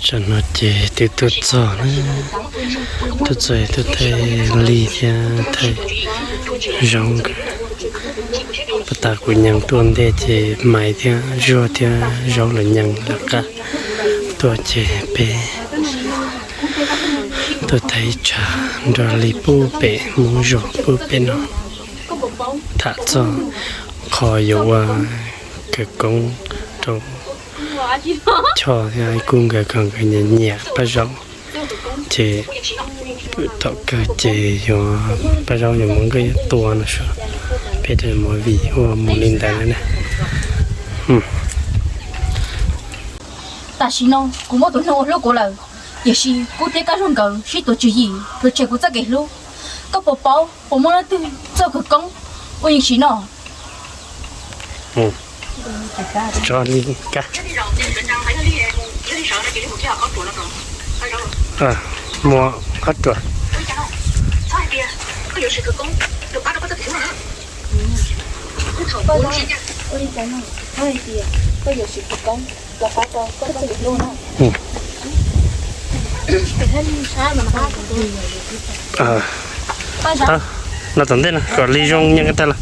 Tsam no ces twb tuaj txog na, tuaj txog tuaj thaij li thiab thaij zaub nkawd. Pas tas kuv nyees tuaj ntej ces Maiv thiab Zuag thiab zaub lawv nyees lawv qab tuaj ces peb tuaj thaij tshav nrog li pub pem Hmoob zos pub pem no. Tham txog qhov yuav ua khawv koob rau Choj thiab Kub nkawd kom nkawd nyiam nyiam Paj Zaub. Ces pw tom kawg ces yuav Paj Zaub yuav muab nkawd tua no sua. Peb rau movie ua mus li ntawd na. Tam sim no kuv muaj tus neeg uas hlub kuv lawm, tiam sis Kub thiab Kab Zuag nkawd sib tuav tswv yim rau tseg kuv txoj kev hlub. Koj puas paub puas muaj leej twg txawj khawv koob ua yeej sim no? Tso li ka. Muaj ob ruam. Los tom ntej no kom li zoo nyeem tag los.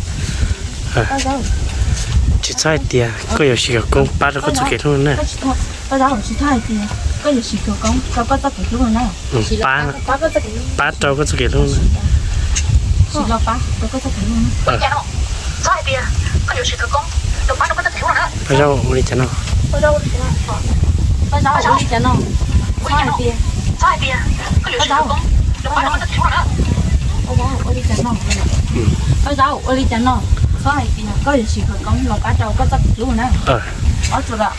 Tsis txhob hais tias koj yuav siv khawv koob pab rau koj txoj kev hlub na. Pab, pab rau koj txoj kev hlub na. Paj Zaub ua li cas no? Paj Zaub ua li cas no? Txhob hais tias, Paj Zaub, Paj Zaub ua li cas no? Paj Zaub ua li cas no? Txhob hais tias koj yuav siv khawv koob los pab rau koj txoj kev hlub na. Ob tsuas los.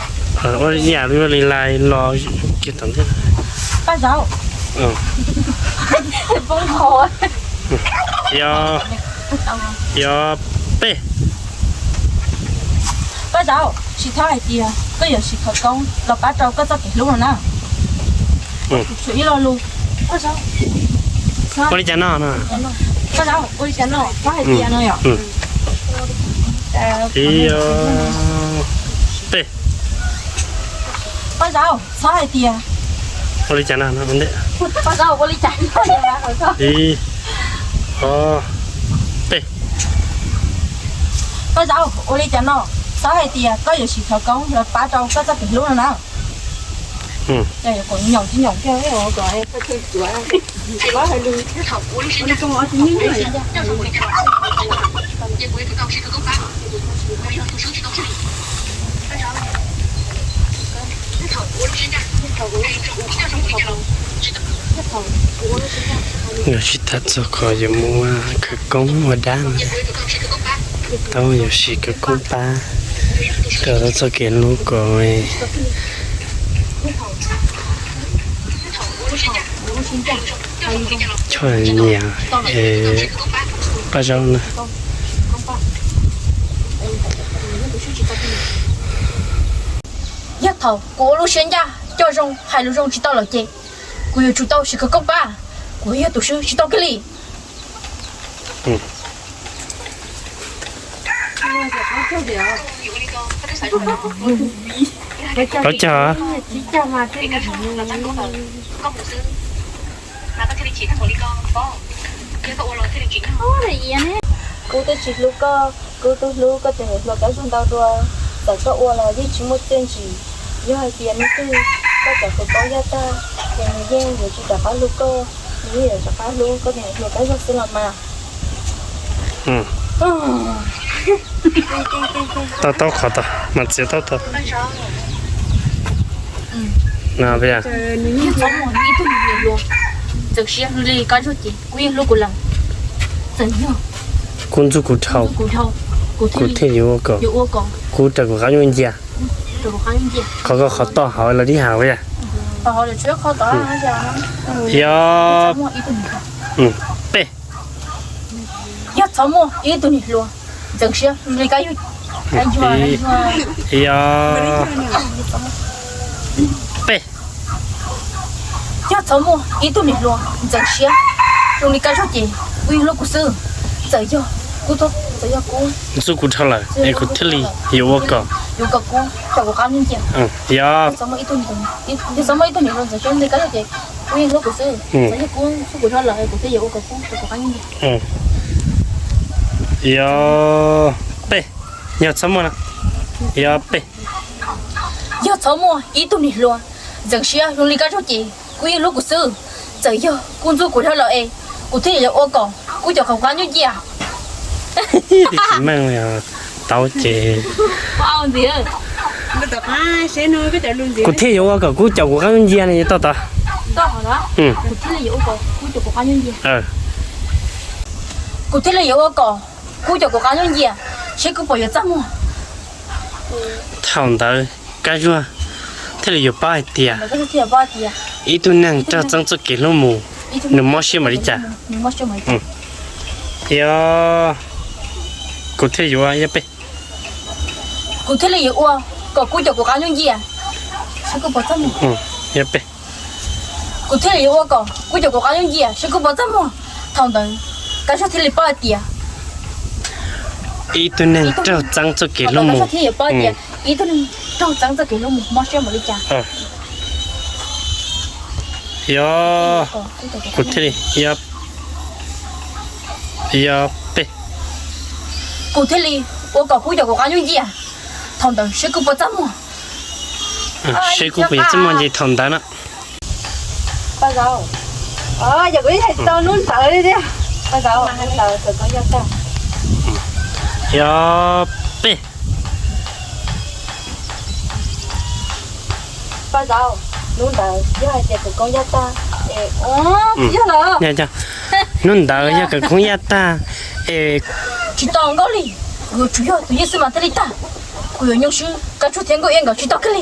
Ua li yam li ua li lais los kiag tom ntej. Paj Zaub. Yog, yog peb. Paj Zaub, tsis txhob hais tias koj yuav siv khawv koob los pab rau koj txoj kev hlub no na. Ua li cas no? Paj Zaub, ua li cas no? Txhob hais tias no yom. Ib, ob, peb. Paj Zaub, txhob hais tias. Ua li cas no? Paj Zaub, ua li cas no? Ib, ob, peb. Paj Zaub, ua li cas no? Txhob hais tias koj yuav siv khawv koob los pab rau koj txoj kev hlub no na. Nkawd sib tham txog qhov yuav mus ua khawv koob ua dab no, tau yuav siv khawv koob pab rau txoj kev hlub kom Choj nyiam Paj Zaub na. Yog thaum kuv ua lub siab ncaj coj zoo hais lus zoo tsis tau lawm ces kuv yuav tsum tau siv khawv koob pab, kuv yog tus swb tsis tau kiag li. Paub cog. Kuv twb tsis hlub koj, kuv twb hlub koj tus niam hluas Kab Zuag ntau dua, txawm koj ua los yeej tsis muaj txiaj ntsig. Yog hais tias hnub twg koj cov khawv koob yaj tag, ces nws yeej yuav tsis rov qab hlub koj, nws yeej yuav rov qab hlub koj tus niam hluas Kab Zuag xwb los mas. Tau, tau qhov tau mas txiav tau tau. Txhob muaj ib tug niam hluas ntxeev siab li Kab Zuag ces kuv yeej hlub kuv lawm. Txawm yog kuv ntxub kuv dhau, kuv thiaj yuav ua kom, yuav ua kom kuv raws kuv qab yuav ncia. Qhov ko qhov toj hauv los dib hauv yam. Yog peb. Yog txhob muaj ib tug niam hluas ntxeev siab li Kab Zuag, Kab Zuag, yog peb. Yog txhob muaj ib tug niam hluas ntxeev siab zoo li Kab Zuag ces kuv yeej hlub kuv xwb. Txawm yog kuv, txawm yog kuv ntxub kuv dhau lawm es kuv thiaj li yuav ua kom Yuav kom kuv coj kuv qab nyob ncia. Yog txhob muaj ib tug niam hluas ntxawm siab li koj ces kuv yeej hlub kuv xwb. Txawm yog kuv xub kuv dhau lawm kuv thiaj yuav ua kom kuv coj kuv qab nyob ncia. Yog peb, yog txhob muaj, yog peb, yog txhob muaj ib tug niam hluas ntxawm siab zoo li koj ces kuv yeej hlub kuv xwb. Txawm yog kuv xub kuv dhau lawm es kuv thiaj yuav ua kom kuv coj kuv qab nyob ncia. Tsis meej, tau ces kuv thiaj yuav ua kom kuv coj kuv qab nyob ncia ne, tau tod. Kuv thiaj li yuav ua kom kuv coj kuv qab nyob ncia, seb kuv puas yuav txaj muag. Thaum ntawd Kab Zuag thiaj li yuav paub hais tias ib tug neeg raug txeeb txoj kev hlub mus, nws mob siab npaum li cas. Yog, kuv thiaj yuav, yog peb, kuv thiaj li yuav ua kom kuv coj kuv qab nyob ncia, seb kuv puas txaj muag. Yog peb, kuv thiaj li yuav ua kom kuv coj kuv qab nyob ncia, seb kuv puas txaj muag. Thaum ntawd Kab Zuag thiaj li paub hais tias ib tug neeg raug txeeb txoj kev hlub mus, ib tug neeg raug txeeb txoj kev hlub mus mob siab npaum li cas. Yog, kuv thiaj li, yog, yog peb, kuv thiaj li ua kom kuv coj kuv qab nyob ncia. Thaum ntawd seb kuv puas txaj muag. Seb kuv puas yuav txaj muag ces thaum ntawd na. Paj Zaub, yog kuv ib hais tau hnub ntawd li tiag. Paj Zaub, hnub ntawd tus koob yaj tag. Yog peb, Paj Zaub, hnub ntawd yog hais tias tus koob yaj tag es, yog lawm, hnub ntawd yog tus koob yaj tag es tsis tau nkauj li, kuv yuav tsum yog tus yeej xwb mas thiaj li tag. Kuv yuav nyoo swb Kab Zuag thiab Nkauj Iab nkawd tsis tau kiag li.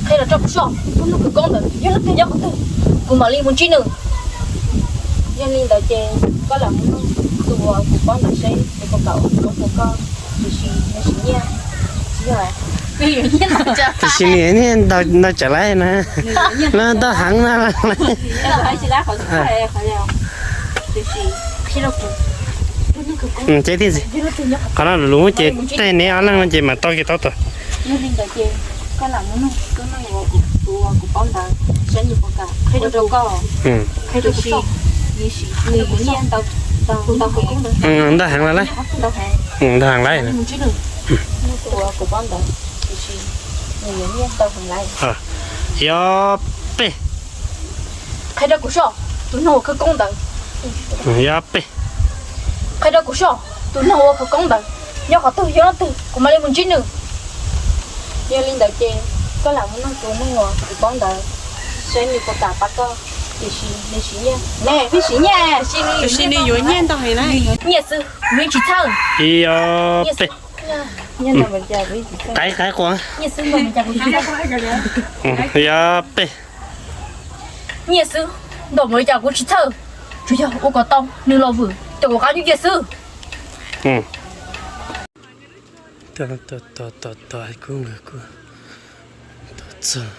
Qhia los rau kuv soj, tus neeg khawv koob ntawd yog leej twg nyob qhov twg, kuv mam li mus ntsib nws. Yog li ntawd ces koj lam mus nug tus uas kuv paub ntawd seb nws puas kam ua khawv koob rau koj, tiam sis nws siv nyiaj. Tiam sis nws nyiaj ntau tsav lawm na, no ntau heev na. Ces thiaj, qhov no lus muab ces tej neb ob leeg no ces mam tau kiag tau tod. Ntau heev lawm lauj. Yog peb. Qhia rau kuv soj, tus neeg uas khawv koob ntawd. Yog peb. Qhia rau kuv soj, tus neeg uas khawv koob ntawd nyob qhov twg, yog leej twg, kuv mam li mus ntsib nws. Yog li ntawd ces koj lam mus nug tus neeg uas kuv paub ntawd seb nws puas kam pab koj, tiam sis nws siv nyiaj. Ne, nws siv nyiaj, tiam sis nws yuav nyiaj ntau heev na. Nyiaj xwb, nws tsis txhawj. Yog peb. Qaib qaib quas. Yog peb. Nyiaj xwb, ntaus npaum li cas kuv tsis txhawj, tsuas yog ua kom tau nws los vwm cov kuv qab nyob cia xwb. Tos tos tos tos kuv nkawd kuj tos txog,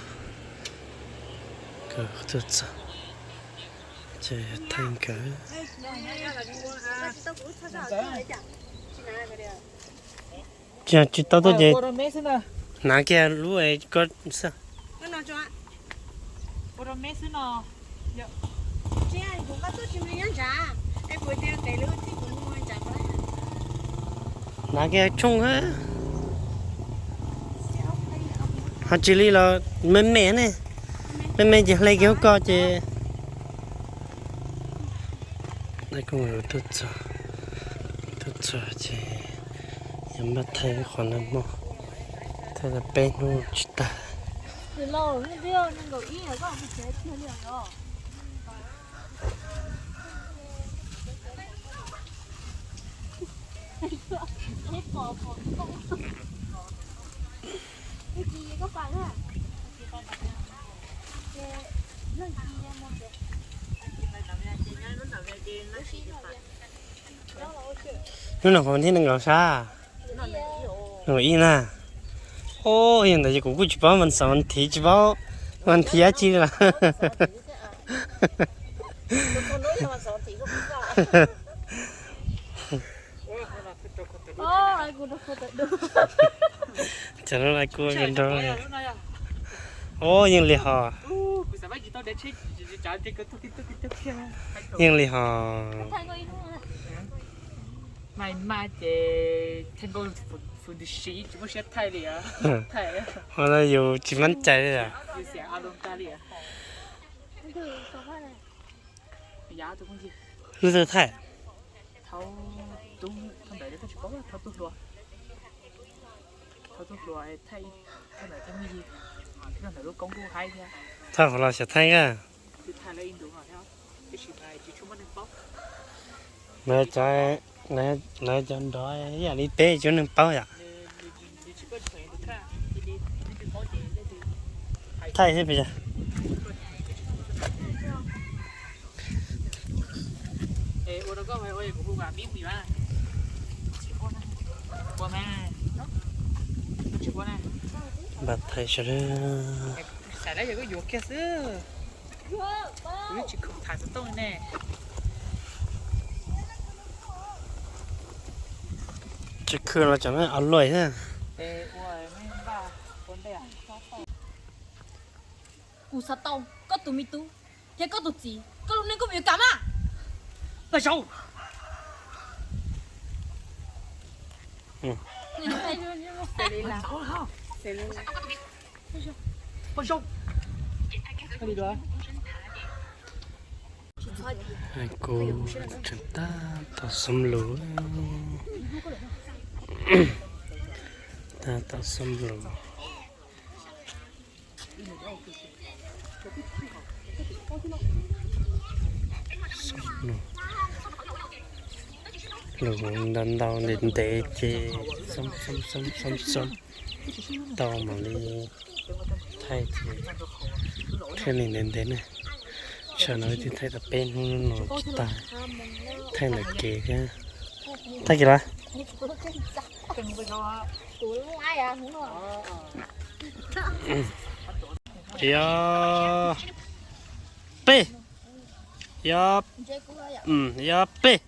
nkawd tuaj txog ces thaij nkawd. Tsis tau tuaj ces hnav kiag lub ko xwb. Hnav kiag tshooj, ho tsis li los me me ne, me me ces hle kiag hauv ko ces. Tuaj txog, tuaj txog ces yog npaj thaij qhov no mog, thaij tau peb hnub tsis tag. Hnub no kuv thiab nees nkaum sab. Ib na. Ub, yog ntawd ces kuv kuj tsis paub mas xav mas thiv tsis paub mas thiv dab tsi li lawm. Cov no lawv kuj nrog. Ub, yeej li hos. Yeej li hos. Ua no yus tsis mab cai li lawm. Lub twg thaij? Thaij qhov los xyov thaij a. Lawv cov, lawv cov nrov ib yam li peb tsis muaj neeg paub yom. Thaij xwb pes. Npaj thaij sawv daws. Tsis khw los cov no o luaj thiab. Kuv xav tau koj tus me tub thiab koj tus txiv, koj lub neej koj puas yuav kam mas? Paj Zaub! Paj Zaub! Kuv tseem tab tom xom lus, tab tom xom lus. Lus ntau ntau ntev ntev ces xom xom xom xom xom tau mam li thaij ces thiaj li ntev ntev na. Tsam no twb thaij tau peb hnub no tsis tag, thaij ntawm kev thiab. Thaij kev los? Yog peb, yog, yog peb.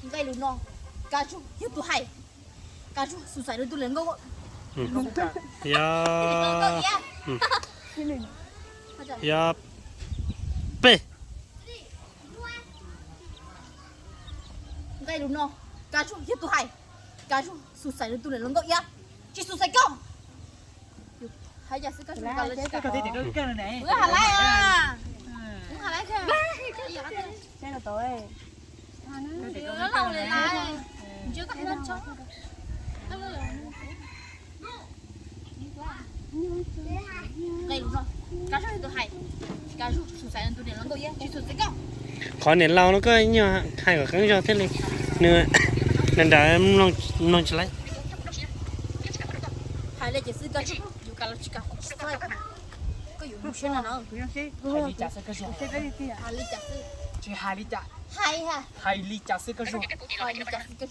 Nqe lus no, Kab Zuag yog tus hais. Kab Zuag xus xais nws tus hluas nkauj. Yog, yog peb. Nqe lus no, Kab Zuag yog tus hais. Kab Zuag xus xais nws tus hluas nkauj iab, tsis xus xais koj. Hais li cas xwb Kab Zuag, kuv hais li, kuv hais li. Nqe lus no, Kab Zuag yog tus hais. Kab Zuag xus xais nws tus hluas nkauj iab, tsis xus xais koj. Qhov niam laus no koj nyuag hais kom qeeb zog thiaj li, nws nrad mloog tsis laib. Hais li cas xwb Kab Zuag, yuav kam los tsis kam, koj yuav mus siab no na. Hais li cas xwb, tsis hais li cas, hais, hais li cas xwb Kab Zuag, hais li cas xwb Kab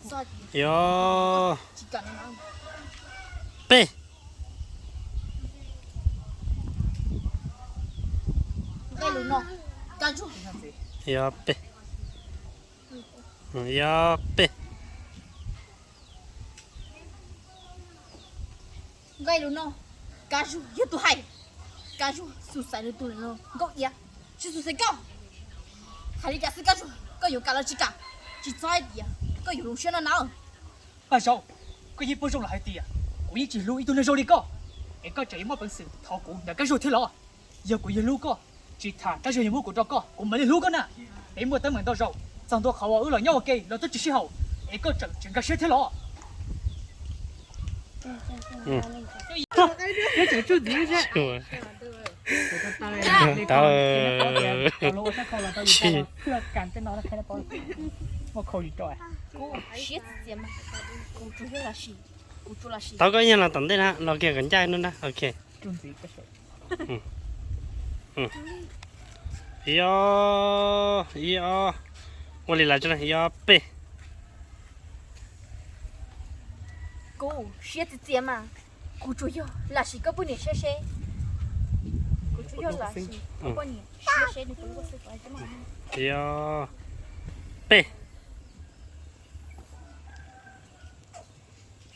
Zuag. Yog peb. Nqe lus no, Kab Zuag. Yog peb. Yog peb. Nqe lus no, Kab Zuag yog tus hais. Kab Zuag xus xais nws tus hluas nkauj iab, tsis xus xais koj. Hais li cas xwb Kab Zuag, koj yuav kam los tsis kam, tsis txhob hais tias koj yuav hloov siab no na. Paj Zaub, koj yeej paub zoo lawm hais tias kuv yeej tsis hlub ib tug neeg zoo li koj, es koj tseem yuav muaj peev xwm thov kuv ntawm Kab Zuag thiab los? Yog kuv yuav hlub koj, tsis tham Kab Zuag yuav muab kuv rau koj, kuv mam li hlub koj na. Peb muaj teeb meem ntau zaus, txog ntua qhov uas wb los nyob ua ke los twb tsis sib haum, es koj tseem tsis nkag siab thiab los? Tau, koj yeej los tom ntej na, los kiag kom ncaj no na, ok. Yog, yog, ua li lawm tso na, yog peb. Kuv siab txias txias mas, kuv tsuas yog lam sim koj poj niam siab seb. Kuv tsuas yog lam sim koj poj niam siab seb nws puas lub koj xwb. Yog peb.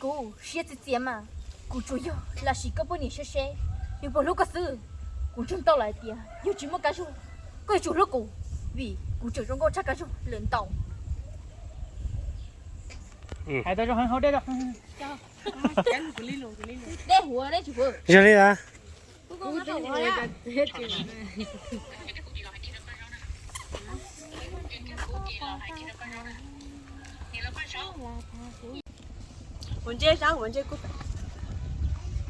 Kuv siab txias txias mas, kuv tsuas yog lam sim koj poj niam siab seb nws puas hlub koj xwb. Kuv ntseeg tau lawm hais tias yog tsis muaj Kab Zuag, koj yuav tsum hlub kuv, vim kuv tseem zoo nkauj tshaj Kab Zuag lawm ntau. Hais tau zoo heev, hau dej rau. Dej huv, dej tsis huv. Yog li ntawd.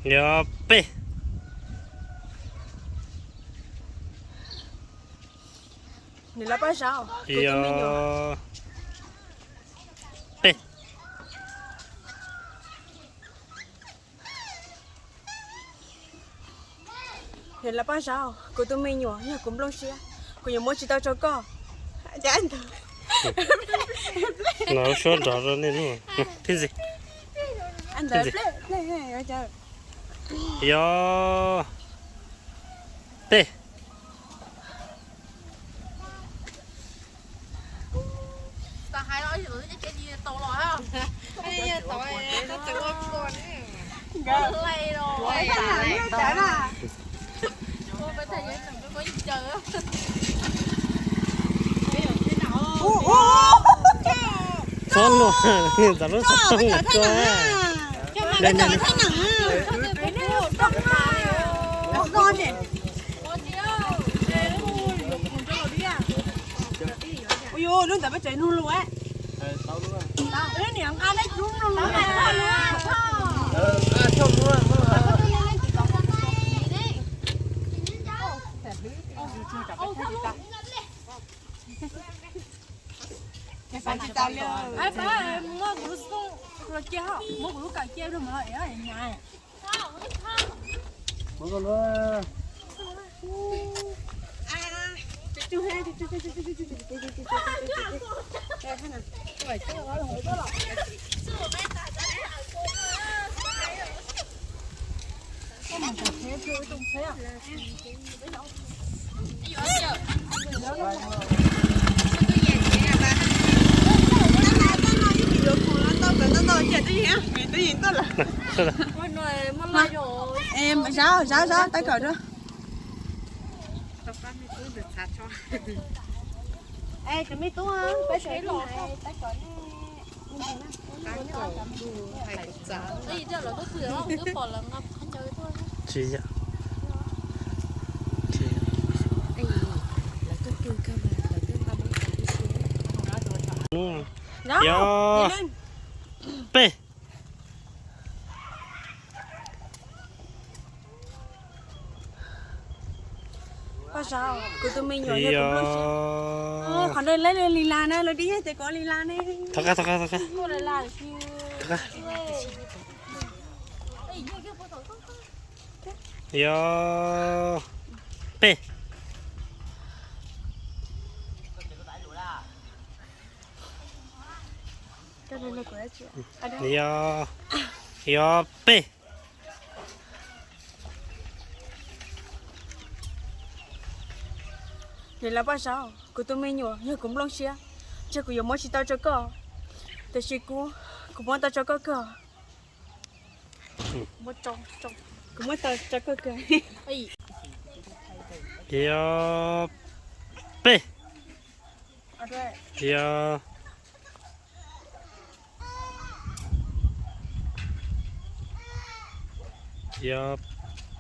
Yog peb. Nws los Paj Zaub, kuv tus me nyuam. Yog peb. Nws los Paj Zaub, kuv tus me nyuam yog kuv nplooj siab, kuv yuav muab tsis tau rau koj. No suab nrov rau nej lub. Phij ntxi. Yog peb. Txhob luag, ntxim lub xov tooj ntawm koj. Ua lub ntawd peb tsev nug lus. Muab kuv lub kawm cia rau mov es nyas. Zab, zab, zab, tab kaum rau. Es tus me tub, peb sawv daws hais tab kaum ne. Tsis yog. Yog peb. Paj Zaub, kuv tus me nyuam yog kuv nplooj siab. Qhov no lawv li las na, lawv dib yog tias kuv li las ne. Thov qab, thov qab, thov qab. Thov qab. Yog peb. Yog, yog peb. Niam laus Paj Zaub, kuv tus me nyuam yog kuv nplooj siab, ntshe kuv yuav muab tsis tau rau koj, tiam sis kuv, kuv muab tau rau koj kawg. Kuv muab tau rau koj kawg. Yog peb. Yog, yog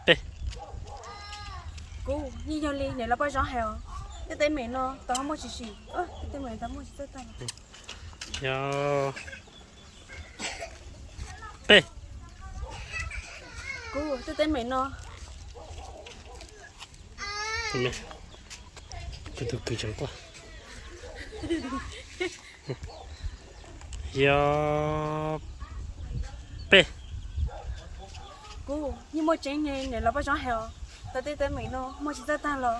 peb. Kuv yeej yog li niam laus Paj Zaub hais os, tej teeb meem no tau muaj tsis tsim, tej teeb meem tau muaj tsis txawj tag. Yog peb. Kuv tej teeb meem no. Kuv tus kwv tseem quaj. Yog peb. Kuv yeej muaj tseeb ne, niam laus Paj Zaub hais os, tau tej teeb meem no muaj tsis txawj tag los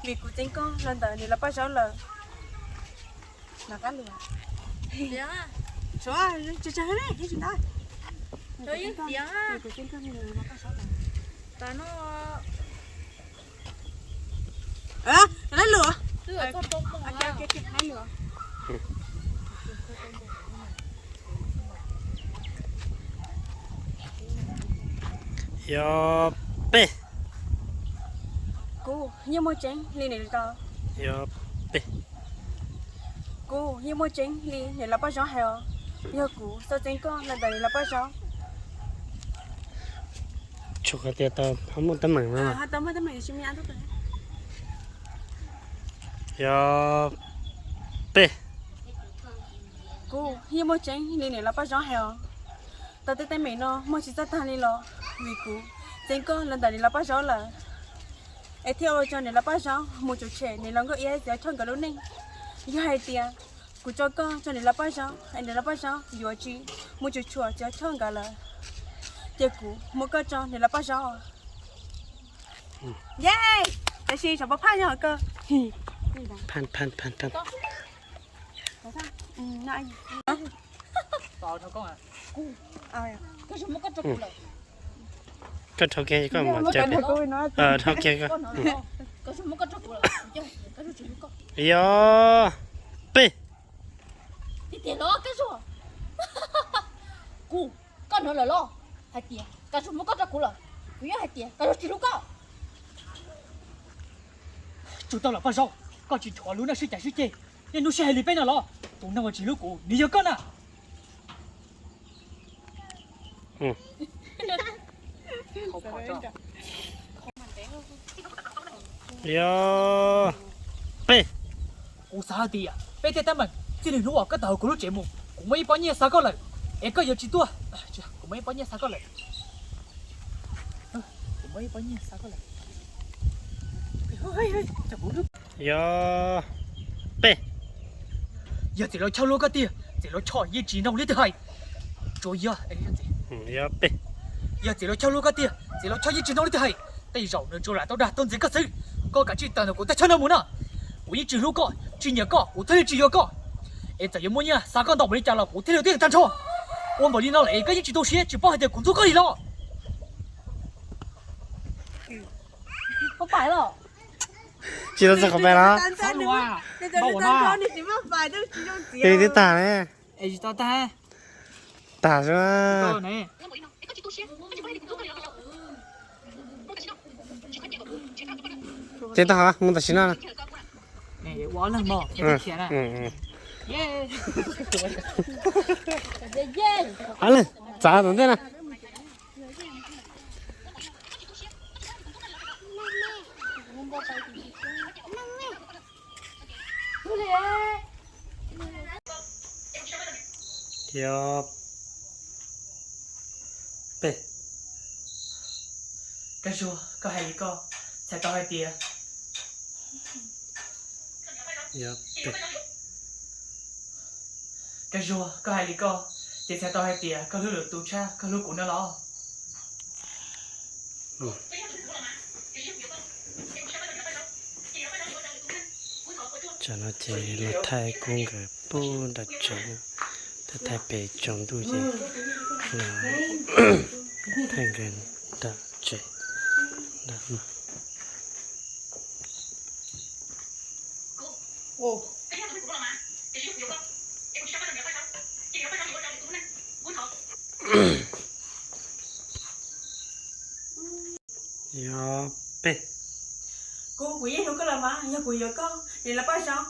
vim kuv txeev koj los ntawm niam laus Paj Zaub lawm. Tshuav, tshuav, tshuav, tshuav. Tau yeej tiav tas no. Lab lus. Yog peb. Kuv yeej muaj tseeb li niam, yog peb. Kuv yeej muaj tseeb li niam Lav Paj Zaub hais os. Yog kuv xav txeeb koj los ntawm niam Lav Paj Zaub. Tsuas hais tias tau muaj teeb meem no. Yog peb. Kuv yeej muaj tseeb li niam Lav Paj Zaub hais os. Tau tej teeb meem no muaj tsis txawj tag li los vim kuv txeeb koj los ntawm niam Lav Paj Zaub lawm. Es thiaj ua rau niam Lav Paj Zaub mus tsuam tshem niam Lav Nkauj Iab txiv Ob Choj nkawd lub neej. Yog hais tias kuv tso koj rau niam Lav Paj Zaub es niam Lav Paj Zaub yuav tsis mus tsuam tshem txiv Ob Choj nkawd lawm, ces kuv muab koj rau niam Lav Paj Zaub. Yes, tab sis tsov pov phaj yog koj. Koj rau kiag koj mam cawg pem. Rau kiag koj. Yog peb. Kuv, koj hnov lawm los? Hais tias Kab Zuag muab koj rau kuv lawm, kuv yeej hais tias Kab Zuag tsis hlub koj. Tsum tau lawm Paj Zaub, koj tsis nrhuav lub neej sib cav sib ceg, niaj hnub sib hais li peb no los? Tus neeg uas tsis hlub kuv nws yog koj na. Yog peb. Kuv xav hais tias peb tej teeb meem txij li hnub uas koj tawm hauv kuv lub tsev mus, kuv muaj ib pob nyiaj xa koj lawm, es koj yuav tsis tuaj. Kuv muaj ib pob nyiaj xa koj lawm. Kuv muaj ib pob nyiaj xa koj lawm. Yog peb. Yog txiv Laus Choj hlub koj tiag, txiv Laus Choj yeej tsis noog li twg hais. Tsuas yog, yog peb. Yog txiv Laus Choj hlub koj tiag, txiv Laus Choj yeej tsis noog li twg hais. Tej zaum nws tsuas lam tau dag tuaj ntxias koj xwb. Koj kav tsij tawm ntawm kuv tej chaw no mus na. Kuv yeej tsis hlub koj, tsis nyiam koj, kuv thiaj li tsis yuav koj. Es txawm yuav muaj nyiaj xa koj ntau npaum li cas los kuv thiaj li ua tib tag nrho. Ua npaum li no lawm es koj yeej tsis tu siab tsis paub hais tias kuv ntxub koj li los? Tsis tau txog qhov pais los? Twb tag ne. Tag xwb. Tseeb tag, mus tam sim no. Ob leeg txav tom ntej na. Yog peb. Kab Zuag, koj hais li koj txhais tau hais tias, yog peb. Kab Zuag, koj hais li koj ces txhais tau hais tias koj hlub lwm tus tshaj koj hlub kuv no los? Tsam no ces los thaij kuv nkawd pub nram tsev, thaij pem tsaus ntuj ces los thaij nkawd nram tsev. Yog peb. Kuv, kuv yeej hlub koj los mas, yog kuv yuav koj, niam Lav Paj Zaub.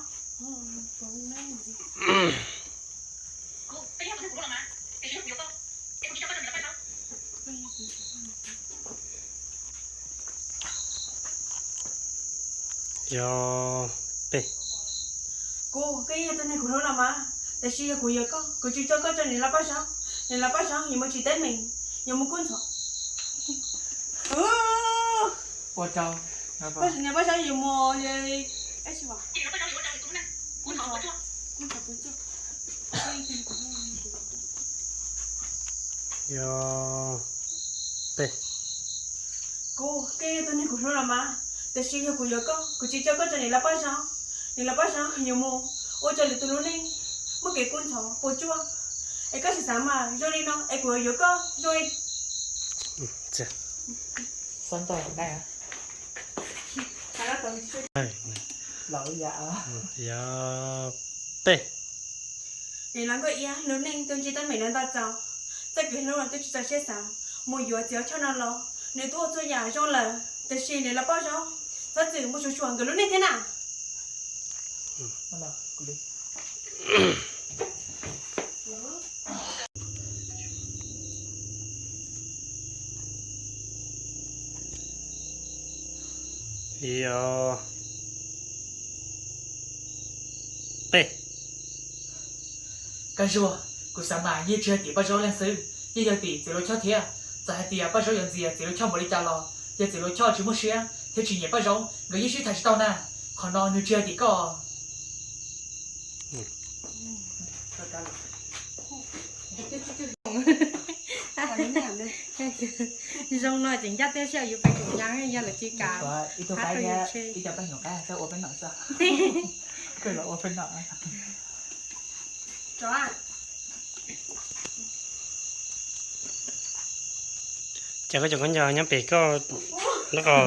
Yog peb. Kuv, koj yeej yog tus neeg kuv hlub los mas, tab sis yog kuv yuav koj, kuv tsis tso koj rau niam Lav Paj Zaub, niam Lav Paj Zaub yuav muaj tsis teeb meem, yuav muaj kub ntxhov. Niam Paj Zaub yuav muaj, yog peb. Kuv, koj yog tus neeg kuv hlub los mas, tab sis yog kuv yuav koj, kuv tsis tso koj rau niam Lav Paj Zaub, niam Lav Paj Zaub yuav mus ua rau lwm tus lub neej muaj kev kub ntxhov puas tsuaj. Es koj tsis xav mas zoo li no es kuv yuav koj zoo li peb. Nim no Nkauj Iab lub neej twb ntsib teeb meem no ntau txaus, txoj kev hlub los twb tsis txaus siab xav mus yuav txiv Ua Choj no los nws twb ua txhua yam zoo lawm, tiam sis nws los Paj Zaub txhob txwm mus tsuag tsuag nkawd lub neej thiab na. Yog peb. Koj Zuag, kuv xav mas yeej tsis yog tim Paj Zaub leej xwb, yeej yog tim txiv Lua Choj thiab. Txawm hais tias Paj Zaub yuav ntxias txiv Lua Choj npaum li cas los yog txiv Lua Choj tsis muaj siab thiab tsis nyiam Paj Zaub, nkawd yeej sib tham tsis tau na. Qhov no nws tsis yog tim koj. Zoo no tseem ncaj tiag, sij hawm yus pais koom nyav yog lawv tsis kam. Ces koj cov khaub ncaws nyob pem koj lub qhov.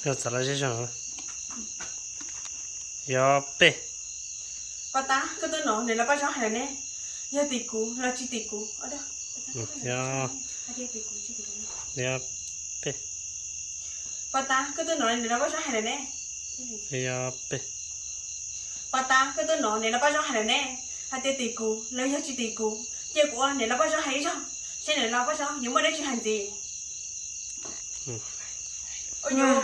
Txav lawm zej zog. Yog peb. Paj Tab, koj twb hnov nws los Paj Zaub hais lawm ne, yog tim kuv los tsis tim kuv? Yog, yog peb. Paj Tab, koj twb hnov nws los Paj Zaub hais lawm ne. Yog peb. Paj Tab, koj twb hnov nws los Paj Zaub hais lawm ne, hais tias tim kuv los yog tsis tim kuv, cia kuv ua nws los Paj Zaub hais ib zaug, seb nws los Paj Zaub yuav muaj dab tsi hais ntxiv. Yog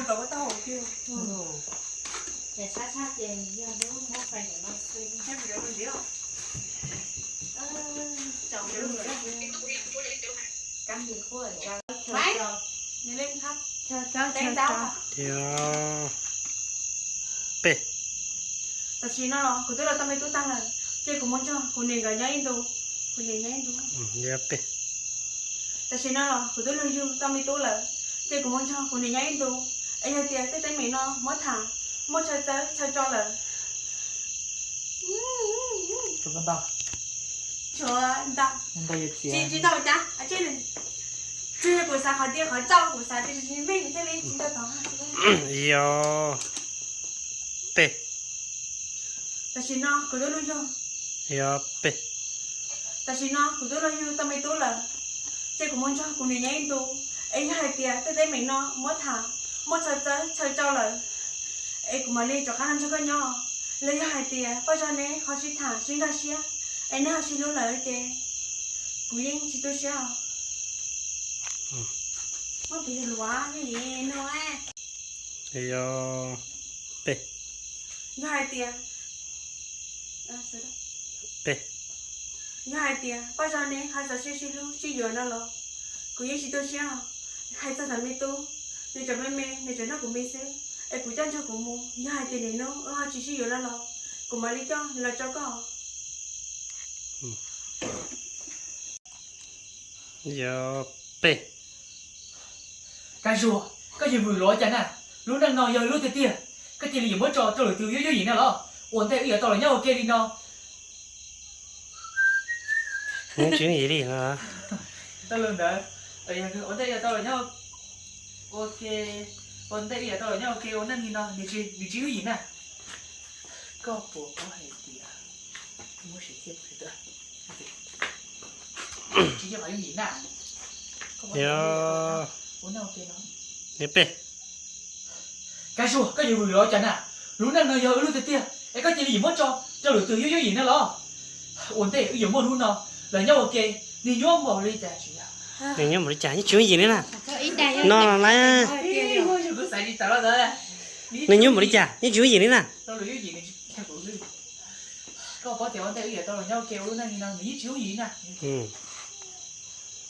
peb. Tam sim no los kuv twb los tau me tub tag lawm, cia kuv mus nrog kuv niam nkawd nyob ib ntus, kuv niam nyob ib ntus. Yog peb. Tam sim no los kuv twb luag yug tau me tub lawm, cia kuv mus nrog kuv niam nyob ib ntus, es yog tias tej teeb meem no muab tham, muab txhawj txawb txhawj tso lawm. Tshuav ntau, tsis, tsis ntau cas, tsuas yog kuv xav qhov tias qhov txaus kuv xav tias tsis meej thiaj li tsis ntau tod. Yog peb. Tam sim no kuv twb luag yug, yog peb. Tam sim no kuv twb luag yug tau me tub lawm, ces kuv mus nrog kuv niam nyob ib ntus, es yog hais tias tej teeb meem no muab tham, muab txhawj txawb txhawj tso lawm, es kuv mam li rov qab los nrog koj nyob. Los yog hais tias Paj Zaub neb ho sib tham sib nkag siab, es neb ho sib hlub lawm ces kuv yeej tsis tu siab os. Muab kuv yug luav no. Yog peb. Yog hais tias, peb. Yog hais tias Paj Zaub neb ho txaus siab sib hlub sib yuav no los kuv yeej tsis tu siab os. Hais txog ntawm me tub, nws tseem me me, nws tseem nrog kuv me xwb, es kuv coj nrog kuv mus, yog hais tias niaj hnub wb ho tsis sib yuav no los kuv mam li coj nws los tso koj. Yog peb. Kab Zuag, koj yuav vwm los cas na? Lub neej no yog lub tiag tiag, koj cia li yuav muab tso rau lwm tus yooj yooj yim na los? Ua ntej wb yuav tau los nyob ua ke li no. Tsis yooj yim li no. Ua ntej yuav tau los nyob ua ke, ua ntej wb yuav tau los nyob ua ke ua neej li no, nws tsis, nws tsis yooj yim na. Koj puas paub hais tias muab siv txiaj tsis yog qhov yooj yim na. Yog peb. Kab Zuag, koj yuav vwm los cas na? Lub neej no yog wb lub tiag tiag, es koj cia li yuav muab tso rau lwm tus yooj yooj yim na los? Ua ntej wb yuav muaj hnub no los nyob ua ke, nws nyuaj npaum li cas tsis yog? Nws nyuaj npaum li cas yeej tsis yooj yim li na. No na. Nws nyuaj npaum li cas yeej tsis yooj yim li na. Koj paub tias ua ntej wb yuav tau los nyob ua ke ua lub neej li no nws yeej tsis yooj yim na.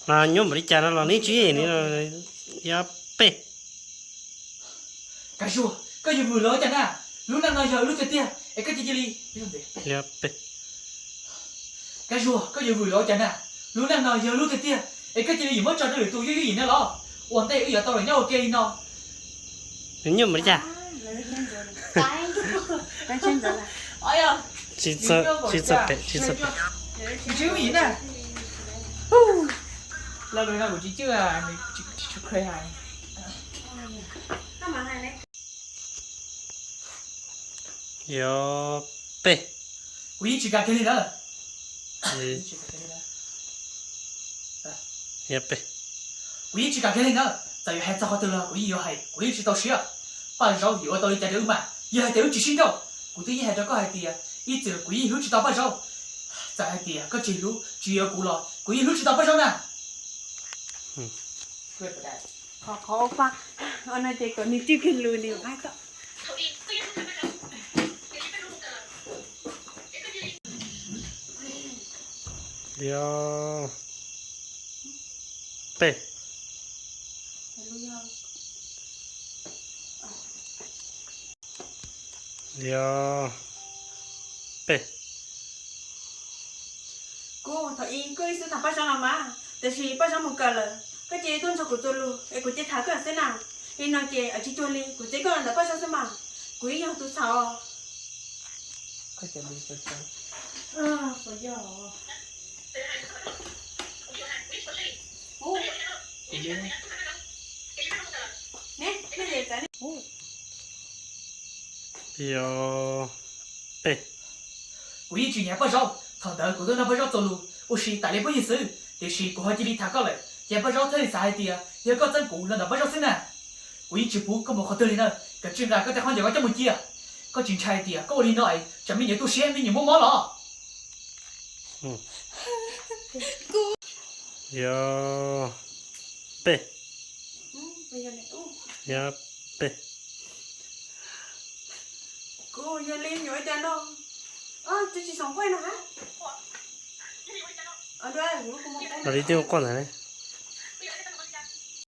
Nyuaj npaum li cas no los nws yeej tsis yooj yim li no. Yog peb. Kab Zuag, koj yuav vwm los cas na? Lub neej no yog wb lub tiag tiag, es koj cia li. Yog peb. Kab Zuag, koj yuav vwm los cas na? Lub neej no yog lub tiag tiag, es koj cia li yuav muab tso rau lwm tus yooj yooj yim na los? Ua ntej wb yuav tau los nyob ua ke li no. Nws nyuaj npaum li cas? Tsis txawj, tsis txawj pem, tsis txawj pem. Tsis tsw vim na. Lo lus no kuv tsis tsw, nws tsis tsw kheev hais. Yog peb. Kuv yeej tsis kam kiag li na. Yog peb. Kuv yeej tsis kam kiag li na. Txawm yuav hais txog qhov twg los kuv yeej yuav hais, kuv yeej tsis tau siab. Paj Zaub yuav ua tau li cas rau wb mas, yog hais tias wb tsis sib nrauj, kuv twb yeej hais rau koj hais tias ib txwm kuv yeej hlub tsis tau Paj Zaub. Txawm hais tias koj tsis hlub tsis yuav kuv los kuv yeej hlub tsis tau Paj Zaub na. Qhov, qhov ua pa no ces kom nws tswj kiag lus nws hais tau. Yog peb. Yog peb. Kuv thaum ub kuj ib xwb tham Paj Zaub no mas, tiam sis Paj Zaub mus kawm lawm, koj cia li tuaj nrog kuv txuas lus es kuv cia tham koj xwb na. Li no ces tsis cuag li, kuv txiav koj los ntawm Paj Zaub xwb mas, kuv yeej yog tus txhaum. Yog peb. Kuv yeej tsis nyiam Paj Zaub, thaum ntawd kuv tuaj nrog Paj Zaub txuas lus ua si tas li phooj ywg xwb, tiam sis kuv ho cia li tham koj lawm ces Paj Zaub thiaj li xav hais tias yog koj txeeb kuv los ntawm Paj Zaub xwb na. Kuv yeej tsis pub koj mus qhov twg li na, koj tsis nqa koj tej khaub ncaws koj coj mus cia. Koj tsis ntshai tias koj ua li no es tsam me nyuam tu siab me nyuam muaj mob los? Yog peb. Yog peb. Los li twb ua quaj ntag.